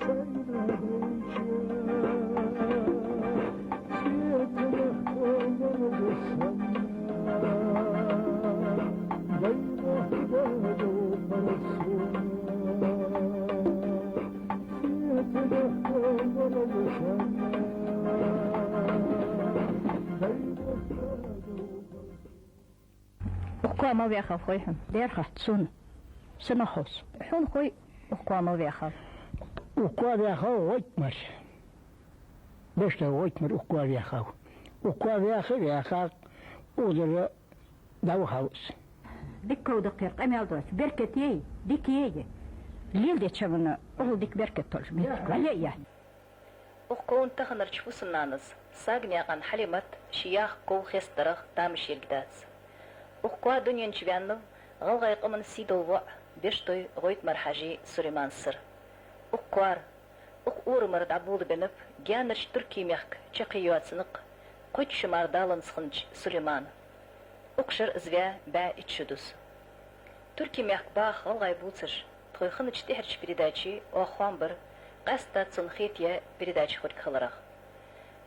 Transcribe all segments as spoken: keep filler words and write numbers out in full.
Укх коа мел ваьхав хой хьона? Дера хац сона. Сенах хов из? Хьона хой укх коа мел ваьхав? Укх коа ваьхав ГӀойтмар. Бештой ГӀойтмар укх коа ваьхав. Укх коа ваьха, ваьха, укхазара дӀавахав из. Дика ков да-кх ер, къамаьл доацаш, беркате, дика е. Леладеча вана, укхул дика беркат толаш, меттиг вале а я. Укх кова таханарча фусам-нанас, Саганаькъан Хьалимат, ший яхка ков хестадарах тамаш йилга дац. Укх коа дунен чу ваьннав гӀалгӀай къаман сийдола воӀ Бештой ГӀойтмар-Хьажий Сулейман-Сир. Укх коара, укх урамара дӀаболабеннаб гаьнарча Туркий мехка чаккхе йоаца никъ, кхойтта шу мара даланза хиннача Сулеймана. Укх шера из ваь бӀаь итт шу да из. Туркий мехка баха гӀалгӀай бувцаш тхоай хиннача тӀехьарча передаче оаха хоам бир, къаьстта цунна хетаяь передача хургхиларах.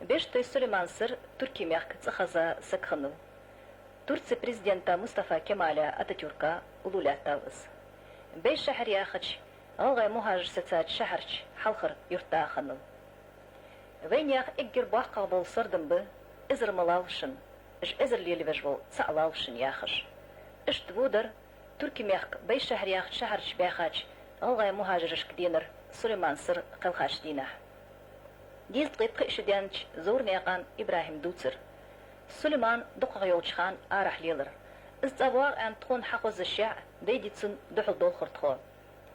Бештой Сулейман-Сир Туркий мехка цӀихеза саг хиннав. Турций президента Мустафа Кемала Ататюрка уллув лаьттав из. Бейшахьар яхача гӀалгӀай мухӀажараш сецача шахьарча хьалхара юртда хиннав. Вайнаьха эггара боккхагӀа бола сардам ба: «Эзар ма лалва шун, уж эзар лелавеш вола цаӀ лалва шун», — яхаш. Иштта водар Туркий мехка Бейшахьар яхача шахьар чу баьхача гӀалгӀай мухӀажарашка денар Сулейман-Сир кхелхача дийнахьа. Дезткъеи пхиъ шу даьннача Зовранаькъан ИбрахӀима дувцар: «Сулейман дукхагӀа йолча хана арахьа лелар. Из цӀавоагӀа аьнна тхона хьахозашшехь, дайди цунна духьал долхар тхо.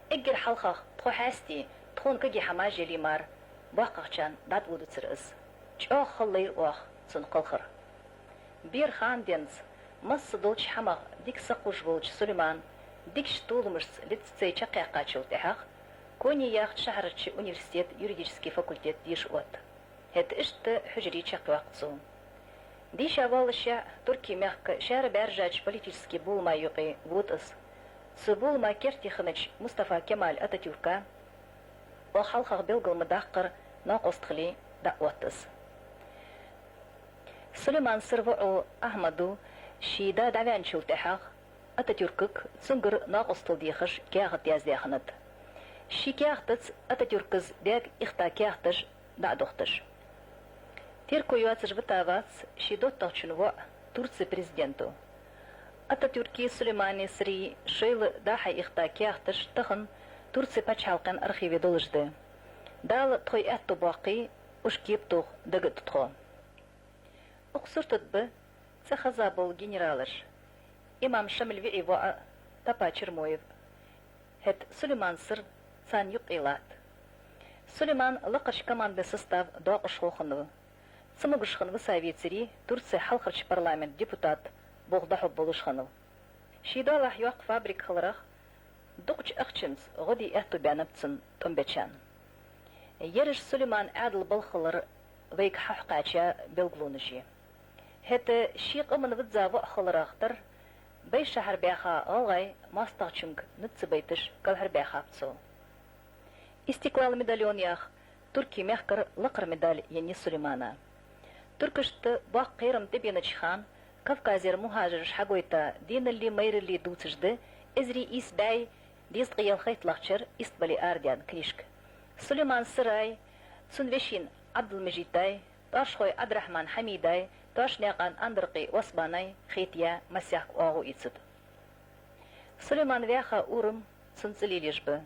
Эггара хьалхагӀа тхо хьаьстий, тхона кагий хӀамаш яле мара, боккхагӀчарна дӀатӀаводацар из. ЧӀоагӀа хала лайра оаха цунна кхалхар». Бера хана денз, масса долча хӀамах дика сакхувш волча Сулеймана дикача толамашца лицей чакхъяьккхачул тӀехьагӀа, Конья яхача шахьарча университета юридически факультет деша отт. ХӀаьта иштта хьужаре чакхйоаккх цо. Деша воаллашехь, Туркий мехка шаьра баьржача политически боламай юкъе вода из. Цу болама керте хиннача Мустафа Кемал Ататюрка оаха хьалхагӀа белгал ма даккхара накъост хиле дӀаотт из. Сулейман-Сира воӀо Ахьмада ший да дӀаваьнначул тӀехьагӀа Ататюркага цунгара накъостал дехаш каьхат яздаь хиннад. Ший каьхатаца Ататюркас даьга ихта каьхаташ дӀа а дохийташ. Терко йоацаш вита вац ший доттагӀчун воӀ Турций президента. Ататюркеи Сулейман-Сиреи шоайла дӀа-хьа ихта каьхаташ тахан Турций паччахьалкхен архиве долаш да. Дала тхоай аьттув боаккхе, уж кепа тоха дагадоах тхо. Укх сурта тӀа ба цӀихеза бола генералаш: имам Шамиль виӀий воӀ Тапа Чермоев, хӀаьта Сулейман-Сир царна юкъе латт. Сулейман лакхарча командни состава доакъашхо хиннав. Цамогаш хинна висавецаре Турций хьалхарча парламента депутат болх дӀахьоргболаш хиннав. Ший доалахьа йоккха фабрика хиларах, дукхача ахчанца гӀо де аьттув баьннаб цунна тӀом бечарна. Ераш Сулеймана Ӏаьдала балха хилар вайга хьахьокхача белгалонаш я. ХӀаьта ший къаман визза воӀ хиларах тара, Бейшахьар баьха гӀалгӀай моастагӀчунга низ ца байташ кӀалхарбаьхаб цо. «Истиклал медальон» яха Туркий мехкара лакхара медаль еннай Сулеймана. Туркашта боккха кхерам тӀабенача хана Кавказера мухӀажараш хьагойта денали майрали дувцаш да эзари ийс бӀаьи дезткъеи ялхайтталагӀча шера Истболе арадаьнна книжка. Сулейман-Сирай, цун вешийна Ӏабдул-Мажидай, тӀоаршхой Ӏабдрахьман Хьамидай, Тошнаькъан Андаркъий Османай хетаяь массехк оагӀув ийцад. Сулейман ваьха урам цун цӀи лелаеш ба.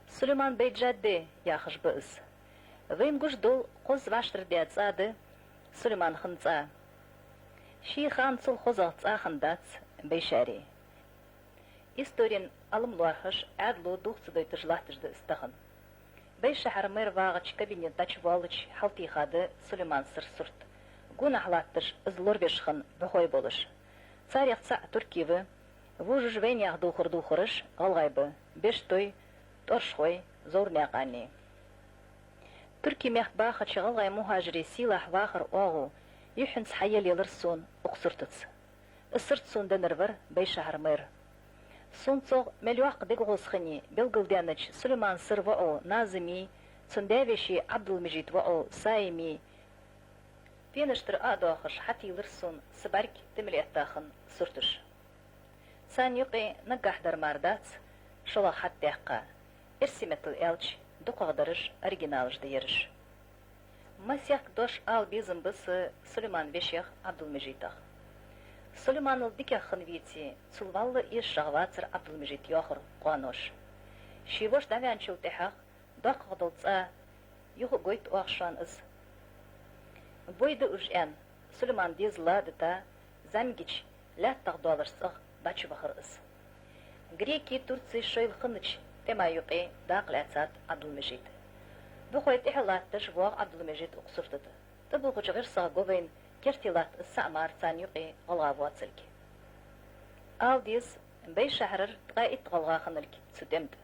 Сулейман Бейджадде яхаш ба из. Вайна гуш дола кхозза вӀаштӀардаь цӀа да Сулейман хинна цӀа. Ший хана цул хозагӀа цӀа хиннадац Бейшахьаре. Исторен Ӏалам лоархӀаш, Ӏаьдало дулх ца дойташ латташ да из тахан. Бейшахьара мэр вагӀача кабинета дӀачувоалача хьалтӀатехад Сулейман-Сира сурт. Гонахьа латташ из лоравеш хинна бӀухой болаш. Царех цаӀ турке ва, вожаш вайнаьха дувхар дувхараш гӀалгӀай ба: Бештой, ТӀоаршхой, Зовранаькъани. Туркий мехка бахача гӀалгӀай мухӀажарий сийлахь вахара оагӀув юххьанца хьаелаелар сона укх суртаца. Из сурт сона деннар вар Бейшахьара мэр. Сона цох мел йоккха дегагӀоза хиннай белгалдаьннача Сулейман-Сира воӀо Назими, Цун даь-веший Ӏабдул-Мажида воӀо Саими пенаш тӀара а доахаш, хьатийлар сона са бӀарг тӀа мел эттача сурташ. Царна юкъе наггахьа дар мара дац, шоллагӀа хьатӀадаьккха, эрсий меттала аьлча, дукхагӀдараш оригиналаш да ераш. Масех дош ала безам ба са Сулейман вешех Ӏабдул-Мажидах. Сулейманал дикагӀа хинна веце, цул вӀалла эшагӀа вацар Ӏабдул-Мажид, йоахар къоаноша. Ший воша дӀаваьнначул тӀехьагӀа доккхагӀа дола цӀа юха а гойтад оаха шоана из. Бой да уж аьнна, Сулейман дезал ладита, зӀамигача лаьттагӀа долаш цӀагӀа дӀачубахар из. Грекий, Турций шоайла хиннача тӀема юкъе дакъа лаьцад Ӏабдул-Мажида. Бухой тӀехьа латташ воагӀа Ӏабдул-Мажид укх сурта тӀа. ТӀабувхача гӀирсагӀа го вайна керте латт из цаӀ мара царна юкъе гӀалгӀа воацилга. Ала деза, Бейшахьарара ткъаь итт гӀалгӀа хиннилга цу тӀема тӀа.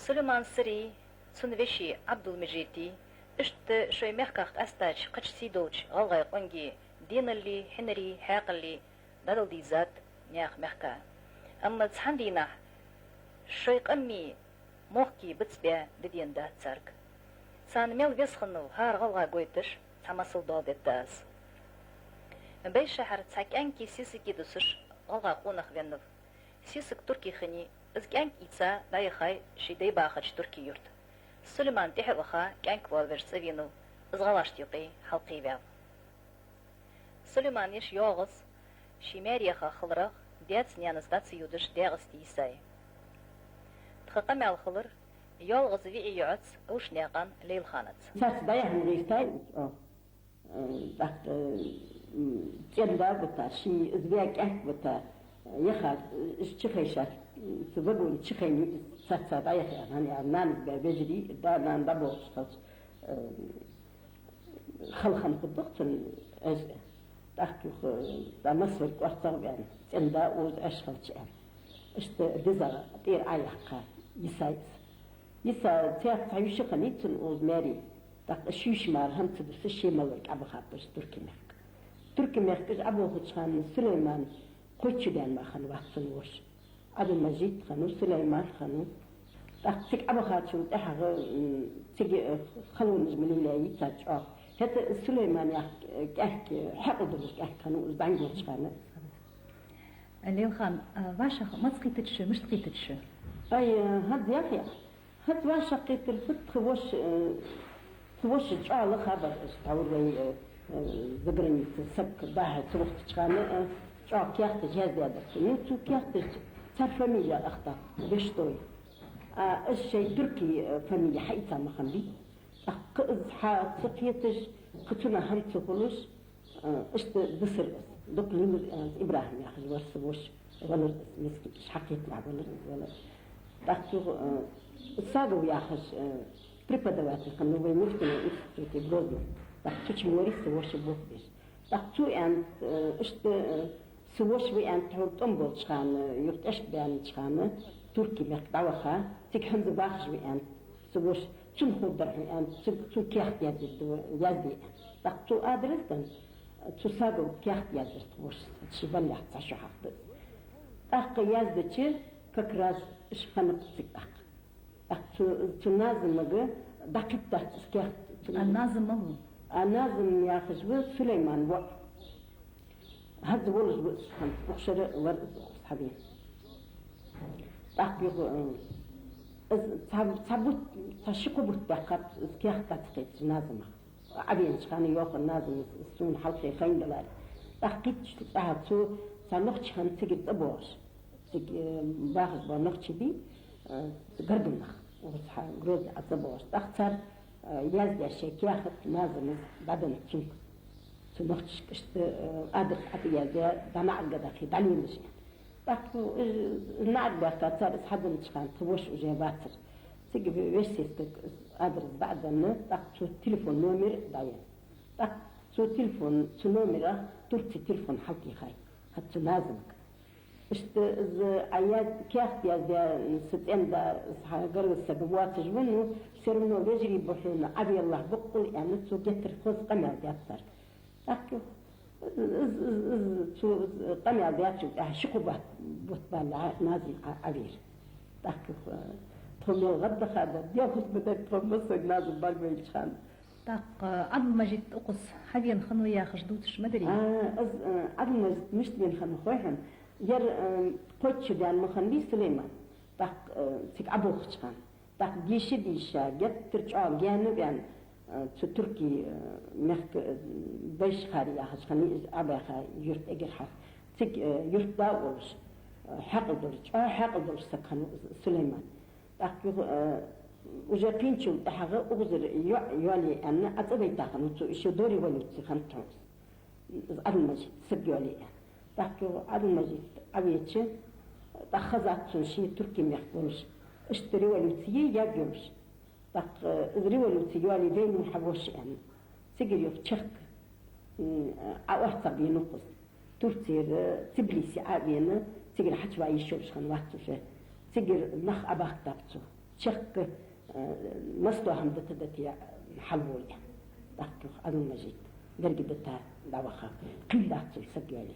Сулейман Сари, цун веший Ӏабдул-Мажиди, иштта шоай мехках къаьстача кхыча сийдолча гӀалгӀай къонгий деналли, хьинари, хьаькъалли дӀадала дийзад наьха мехка. Амма цхьан дийнахьа шоай къамий мохкий бицбе дидена дац царга. Царна мел веза хиннав хӀара гӀалгӀа гойташ цхьа масал доаладергда аз. Бейшахьара цхьа кӀаьнки сесаги дусаш гӀалгӀа къонах веннав. Сесаг турке хиннай, из кӀаьнк ийца дӀаяхай ший дай бахача туркий юрта. Сулейман тӀехьа а ваха, кӀаьнк воалавеш цӀавенав, из гӀалгӀашта юкъе хьалкхеваьв. Сулейман йиша ЙоагӀаз ший маьре яха хиларах, даьца-наьнаца дӀа ца йодаш, Даькъасте йисай. Тха къамаьл хилар ЙоагӀаза виӀий йоӀаца Овшанаькъан Лейлаханаца. Царца дӀаяхьа гӀертай из, о, э, тӀаккха, э, м, цӀен-да бита, ший из ваь кӀаьнк бита, яха, э, из чухайша, э, цу вагоне чухайна из царца дӀаяхьа, хӀана аьлча нанас баь вежарий, да, нана дӀаболхаш хилча, э, хала хинна хургда-кх цунна, из, тӀаккха юха, э, да, массавар кӀоарцагӀа ваьнна, цӀен-да оза Ӏеш хилча аьнна. Иштта дезагӀа тӀера Ӏояьккха йисай из. Йиса цхьа, цхьа йиша хиннай цун оза маьре. ТӀаккха ши йиша мара хӀама ца дусаш, ше мел вар Ӏобахаб из туркий мехка. Туркий мехка уж Ӏобохача хана Сулейман кхойтта шу даьнна мара хиннавац цун воша. Ӏабдул-Мажид хиннав, Сулейман хиннав. ТӀаккха цига Ӏобахачул тӀехьагӀа, м, цига, э, халонаш ма лелаяьй цар чӀоагӀа. ХӀаьта Сулейман яха кӀаьнк, э, хьаькъал долаш кӀаьнк хиннав из дӀанга волча хана. Лейлахан, а, вӀашагӀ маца кхийтад шо, мишта кхийтад шо? Ай, э, хӀанз яхе, хӀанз вӀашагӀкхетар фуд, тха воша, э, тха воша чӀоагӀа лаха бар, из тхьовра вай, э, э, заграница саг дӀа-хьа ца вахача хана, э, чӀоагӀа каьхаташ яздаьдар цо. Ну, цу каьхаташка цар фамили ахтар, Бештой. А из шоай туркий, э, фамили хьаийца ма хиннабий. ТӀаккха из хьа ца кхеташ, кхы цунах хӀама ца хулаш, а, иштта дисар из. Дукха лелар, а, ИбрахӀим яхаш вар са воша, валар из, мискинка, хьакхеталахь валар из, валар. ТӀаккха цо, а, Сагов яхаш, а, преподаватель хиннав вай нефтяной институте Грозном. ТӀаккха цу чу ма варий са воша болх беш. ТӀаккха цо аьннад, а, иштта, а, са воша ва аьннад, тхьовра тӀом болча хана, юха тӀехьашка баьннача хана, туркий мехка дӀаваха, цига хӀанз а бахаш ва аьннад са воша. Цунна ховргдар хьона аьннад, цу, цо каьхат яздаьд, язде аьннад. ТӀаккха цо адрес денна, цу Саговга каьхат яздаьр тха воша, ший баллех цхьа шу хьахьаргда. ТӀаккха яздича, как раз уж хиннаб цига тӀаккха. ТӀаккха цу, цу Назамага дӀакхийттадац из каьхат. А Назам малув? А Назам яхаш ва Сулейман воӀ. ХӀанз волаш ва из хӀанз, укх шера вар из укхаза хьавена. ТӀаккха юха, э, из цхьа, цхьа бутт, цхьа ши-кхо бутт баьккхаб из каьхат дӀа ца кхеташ Назамах. Ӏовенача хана йоах Назама, из сона хьалххе хайна даларе. ТӀаккха кхийтача тӀехьагӀа цо цхьа нохчий хиннав цигара цӀабоагӀаш. Цига, э, бахаш бола нохчий бий, э, гаргара нах, укхаза хьа Грозне Ӏо ца боагӀаш. ТӀаккха цар, э, яздаь шоай каьхат Назамас дӀаденнад цунга. Цу нохчашка иштта, э, адрес Ӏо яздаь, дӀа наӀарга дахе, дӀалелаш аьнна. ТӀаккха, э, наӀарга баьхка цар из хьаденнача хана, тха воша уже вацар. Цига ве-, веший сесагага адрес дӀа а денна, тӀаккха цо телефон номер дӀаеннад. ТӀаккха цо телефон, цу номерах Турце телефон хьалтӀехай, хӀанз цу Назамага. Иштта из Ӏа яз-, каьхат яздаь са цӀен-да, из хьа гаргара саг воацаш ва, ну, всё равно вежарий ба хьона, Ӏовеллалахь боккъала, аьнна, цо геттара хоза къамаьл даьд царга. ТӀаккха из, из, из, цо из къамаьл даьчул тӀехьагӀа ши-кхо бат-, бутт балале Назим Ӏа-, Ӏовера. ТӀаккха, э, Тхо мел гӀаддаха дар, делхаш ма дар тхо массаг назам баргвелча хана. ТӀаккха Ӏабдул-Мажит укхаза хьавена хиннав яхаш дувцаш ма дарий? А, аз, а, Ӏабдул-Мажит мишта вена хиннав хой хьона? Ер, а, кхойтта шу даьнна ма хиннавий Сулейман, тӀаккха, а, цига Ӏоболхача хана. ТӀаккха дийша-дийша, геттара чӀоагӀа гаьна ваьнна, а, цу туркий, а, мехка, а, Байшхари яхача хана из Ӏобаьха юрт эггара хьалха. Цига, а, юртда а волаш, а, хьаькъал долаш, чӀоагӀа хьаькъал долаш саг хиннав Сулейман. ТӀаккха юха, э, уже кхийначул тӀехьагӀа укхазара йоӀ йоалае аьнна, ӀацӀабайта хиннав цо, ишо до революци хиннад тхьовса. Из Ӏабдул-Мажит саг йоалае аьнна. ТӀаккха юха Ӏабдул-Мажит Ӏовеча, тӀаккха хезад цунна ше туркий мехка волаш, иштта революци е ягъ йолаш. ТӀаккха, э, из революци йоалае вайна хьавоша аьнна. Цигара юха чехка, м, ӀоорцагӀбенав укхаза. Турцера Тбилиси Ӏовена, цигара хьачуваха йиш йолаш хиннавац уж. Цигара нах Ӏобахийтаб цо. Чехка, э, массадола хӀама дита-дита хьалволавеннав. ТӀаккха юха Ӏабдул-Мажит беррига дита дӀавахав. Кхийнадац цул саг йоалае.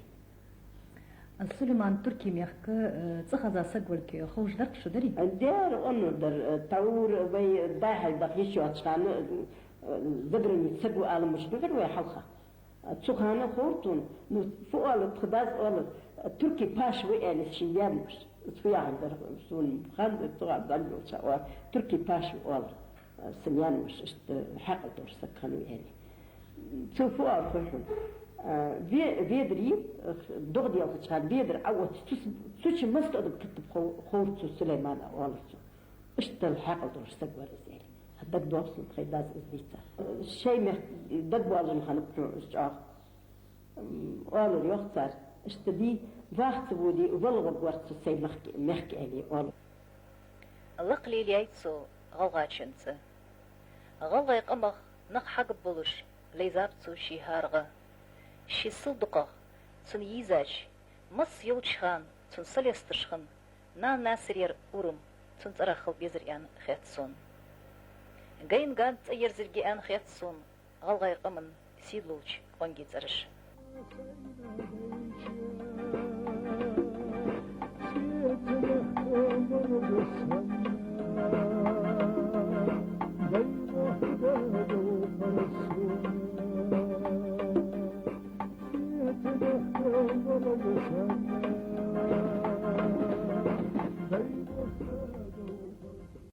А Сулейман туркий мехка, э, цӀихеза саг вар ховш дарий шоана, дарий? Дера, оннур дар, э, тхьовра вай дӀа-хьа даха йиш йоацача хана, э, заграница саг ва ала мишта вахар вай хьалха. Цу хана ховра цунна, ну, фу оал, тха дас оал, туркий паша ва аьле шийна яьннавац. Из фу яхар дар сона ханна, цу хана дӀа йолча хана оал, туркий паша ва оал, сона яьннавац, иштта хьаькъал долаш саг хиннав аьле. Цо фу оал хой хьона? Ве-, ведари, догӀа делхача хана ведар Ӏоотташ, цу, цу чу масса адам кхийтаб хов-, ховра цо Сулеймана, оалар цо. Иштта хьаькъал долаш саг вар из аьле. ДагадоагӀа сона тхоай дас из дийцар. Шоай мехка дагабоалаш хиннаб хьона из чӀоагӀа. М, оалар йоах цар, иштта дий, ваха ца воде, вала гӀоргвар цо сай мехка, мехка аьле, оалар. Лакха лелаяьй цо гӀалгӀачун цӀи. ГӀалгӀай къамах нах хьагаб болаш, лайзаб цо ший хӀара гӀа. Ший сел дукхагӀа, цунна йийзача, масса йолча хана цунна са лесташ хинна Нана Насирера урам цун цӀерах хила безар аьнна хет сона. Гайна ган цӀи ерзаргья аьнна хет сона гӀалгӀай къаман сийлахьча къонгий цӀераш.